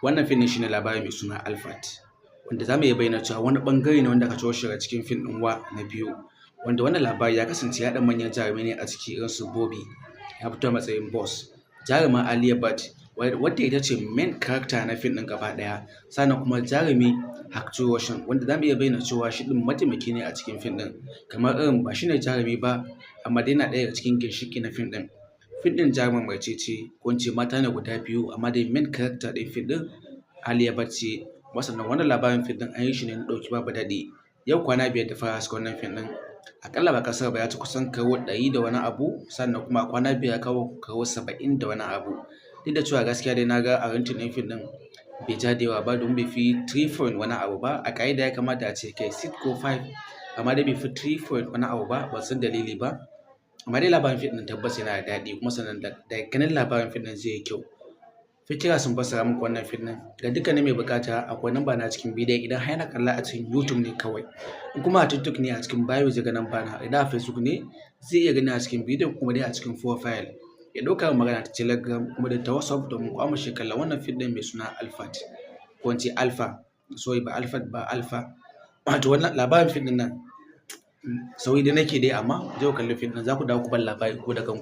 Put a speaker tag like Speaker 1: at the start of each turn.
Speaker 1: Wannan fim ɗin shi ne labari mai suna Alfat, wanda za mu iya bayyana cewa wani ɓangare ne wanda aka ciro shi daga cikin fim ɗin Wa na biyu, wanda wannan labari ya kasance ya haɗa manyan jarumai ne a ciki, irin su Bobby ya fito a matsayin boss, jaruma Aliya Bhatt wadda ita ce main character na fim ɗin gaba ɗaya, sannan kuma jarumi Hrithik Roshan, wanda za mu iya bayyana cewa shi ɗin mataimaki ne a cikin fim ɗin, kamar irin ba shi ne jarumi ba, amma dai yana ɗaya daga cikin ginshiƙi na fim ɗin. Fim ɗin jarumar mace ce, ko in ce mata ne guda biyu, amma dai main character ɗin fim ɗin Aliya Bhatt ce. Kuma sannan wannan labarin fim ɗin an yi shi ne na ɗauki babu daɗi. Yau kwana 5 da fara haska wannan fim ɗin, aƙalla ba ƙasar ba ya ci kusan crore 100 da wani abu, sannan kuma a kwana 5 ya kawo crore 70 da wani abu. Duk da cewa gaskiya dai na ga a rating ɗin fim ɗin bai ja da yawa ba, domin bai fi 3 point wani abu ba. A ƙa'ida ya kamata a ce kai 6 ko 5, amma dai bai fi 3 point wani abu ba, ban san dalili ba. Amma dai labarin fim ɗin tabbas yana da daɗi, kuma sannan da ganin labarin fim ɗin zai yi kyau. Fikira sun fassara muku wannan fim ɗin. Ga dukkanin mai buƙata, akwai namba na cikin bidiyon idan har yana kalla a cikin YouTube ne kawai. In kuma a TikTok ne, a cikin bio zai ga namba na. Idan a Facebook ne, zai iya gani a cikin bidiyon kuma dai a cikin profile. Ya ɗauka magana ta Telegram kuma da ta WhatsApp domin ku amince kallon wannan fim ɗin mai suna Alfat. Ko in ce Alpha, sorry, ba Alfat ba, Alpha. Wato wannan labarin fim ɗin nan sauri dai nake dai, amma je ku kalli fim ɗin, za ku dawo ku ban labari ko da kanku.